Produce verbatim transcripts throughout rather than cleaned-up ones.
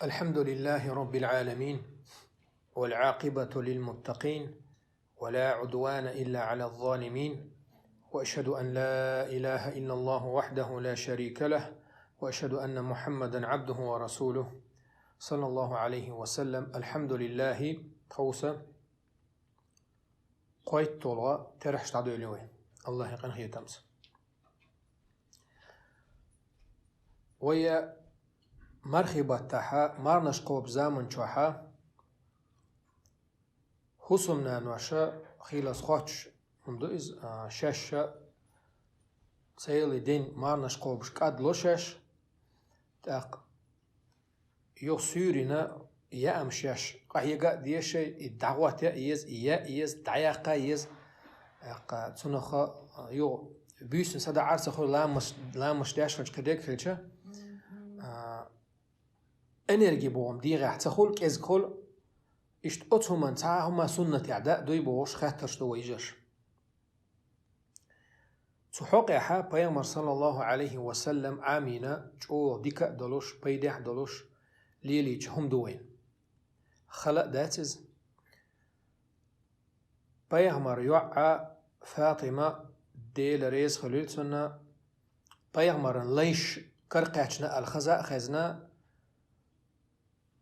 الحمد لله رب العالمين، والعاقبة للمتقين، ولا عدوان إلا على الظالمين، وأشهد أن لا إله إلا الله وحده لا شريك له، وأشهد أن محمدا عبده ورسوله، صلى الله عليه وسلم. الحمد لله. Тховса кхойтталгӀа терахьаш дӀадойлу вай, АллахӀа къинхетамца. Вай мархий баттахьа, марханаш кхобу заман чохьа, хӀусамнаноша хийлас хоттуш хӀума ду иза, а, шаьш цхьайолчу дийнахь марханаш кхобуш кӀадло шаьш, тӀаккха юха суьйрина яам шаьш къахьега а дезаш, и дӀагӀотта а еза, и яа а еза, дӀаяккха а еза. ТӀаккха цунах, а, юха буьйсанна садаӀар ца хуьлу, ламаз, ламаз деш хилча, кхидерг хилча, а, энерги бохург дегӀехь ца хуьлу, кӀезиг хуьлу. Иштта оцу хӀуманна цхьа а хӀума суннатехь дан а дуй бохуш, хаттарш ду вай йижарша. Цу хьокъехьа Пайхамар, саллаллаху Ӏалайхи ва саллам, Ӏамийна чӀогӀа дика а долуш, пайдехь а долуш лелийча хӀума ду вайна. Хала а дац иза. Пайхамар йоӀ Фатима, Дела реза хуьлийла цунна, Пайхамаран лайш каракхаьчна аьлла хаза а хезна,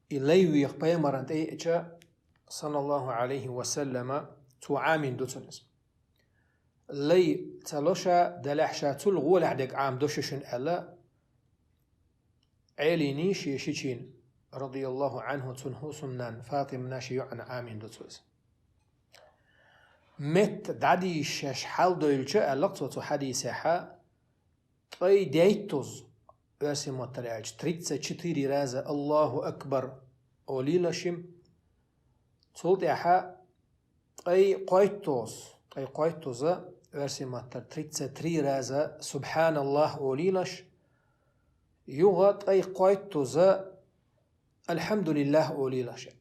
и лай веха Пайхамарна тӀе еъча, саллаллаху Ӏалайхи ва саллама, цо Ӏамийна ду цунна иза. Лай ца ло ша, делахь ша цул гӀолехь дерг Ӏамадо шу шуна аьлла, Ӏелийний шен шичийн, радияллаху Ӏанху, цуьнан хӀусамнанна Фатимана шен йоӀана Ӏамийна ду цо иза. Метта дӀадийша шаьш хьалдойлуча аьлла цо цу хьадисехьа, ткъе дейттаза, оьрсийн маттара аьлча, тридцать четыре раза «Аллаху акбар» олийла шим. Цул тӀаьхьа ткъе кхойттаза, ткъе кхойттаза, оьрсийн маттара тридцать три раза «Субханаллах» олийла ша. Юха ткъе кхойттаза «Алхьамдулиллах» олийла ша.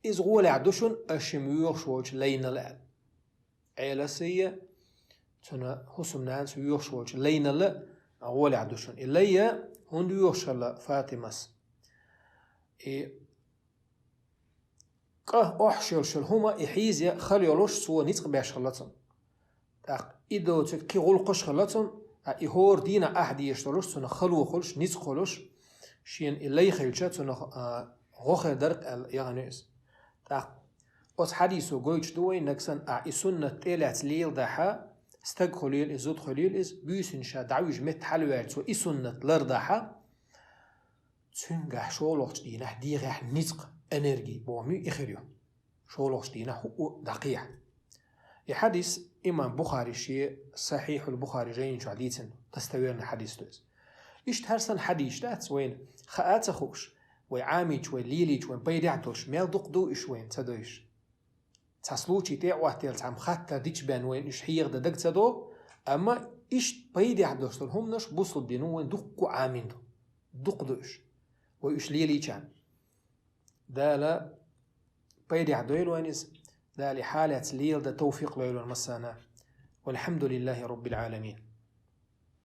Иза гӀолехь ду шуна, аш шим воьхуш волчу лайнал аьлла. Ӏелас а, цуьнан хӀусамнанас воьхуш волчу лайнал а гӀолехь ду шуна. И лай а хӀунда воьхуш хилла Фатимас? И къа охьашаллал хӀума и хьийза хала йолуш цо ницкъ беш хилла цунна. ТӀаккха и доцург кхин гӀуллакхаш хилла цунна, а и хӀора дийнахь ахь дезаш долуш, цунах хало хуьлуш, ницкъ хуьлуш, шена и лай хилча, цунах, а, гӀо хир дара аьлла яхана иза. ТӀаккха оцу хьадисо гойтуш ду вайна, нагахь санна ахь и суннат тӀе а лаьцна леладахьа, стаг хуьлийла иза, зуда хуьлийла иза, буьйсанна ша дӀавуьжу метта хьалаваьлча цо и суннат лардахьа, цуьнгахь шолгӀачу дийнахь дегӀехь ницкъ, энерги бохург и хир ю. ШолгӀачу дийнахь хӀуъу дӀакхехьа. И хьадис имам Бухари шен Сахьихьул Бухари жайна чохь дийцина, достоверный хьадис ду иза. Иштта хӀара санна хьадисаш дац вайна хаа а ца хууш, вай Ӏамийча, вай лелийча, вайн пайдехь долуш, мел дукха ду уьш вайна ца девзаш. Цхьа случай тӀе а хӀоттаелла, цхьамма хаттар дича бен вайна уьш хьеха дан дага ца до, амма иштта пайдехь долуш долу хӀуманаш бусалба дино вайна дуккха а Ӏамийна ду. Дукха ду уьш, вай уьш лелийча. Дала пайдехь дойла вайна иза, Дала и хьалаца леладан товфикъ лойла вайна массарна. Валхьамдулиллахи Роббил Ӏаламин.